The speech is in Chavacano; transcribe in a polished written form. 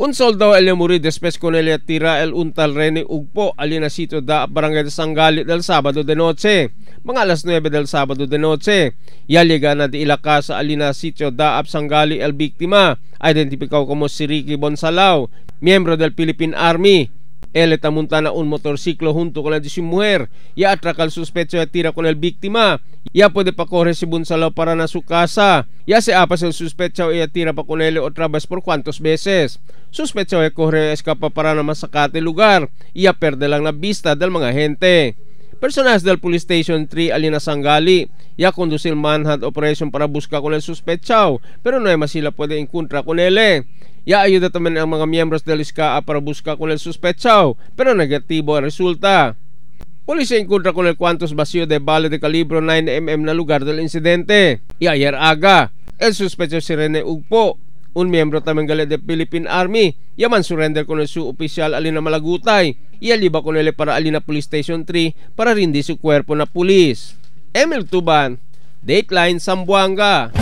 Un soldado el muri después con él tira el untal Rene Ugpo alina sitio da barangay de Sangali del sábado de noche. Mga alas 9 del sábado de noche. Ya llega na di ila casa alina sitio da Sangali el víctima, identificado como si Ricky Bonsalao, miembro del Philippine Army. Él está montando un motorciclo junto con la de su mujer. Ya atraca al sospecho y tira con el víctima. Ya puede pa correr si Bonsalao para na su casa. Ya se apas el sospecho y tira pa con él otra vez por cuantos veces. Sospecho y corre escapa para na masakate lugar. Y ya pierde lang la vista del mga gente. Personas del Police Station 3 alina Sangali ya conducir manhunt operation para buscar con el sospecho, pero no hay más sila puede encontrar con él. Ya ayuda también ang mga miyembros del SCAA para buscar con el sospecho, pero negativo ang resulta. Policía encuentra con el cuantos vacío de bala de calibro 9 mm na lugar del incidente. Y ayer aga, el sospecho si Rene Ugpo, un miembro también gali de Philippine Army, yaman surrender con el su oficial alina Malagutay, y aliba con él para alina Police Station 3 para rindi su cuerpo na pulis. Emil Tuban, Dateline Zamboanga.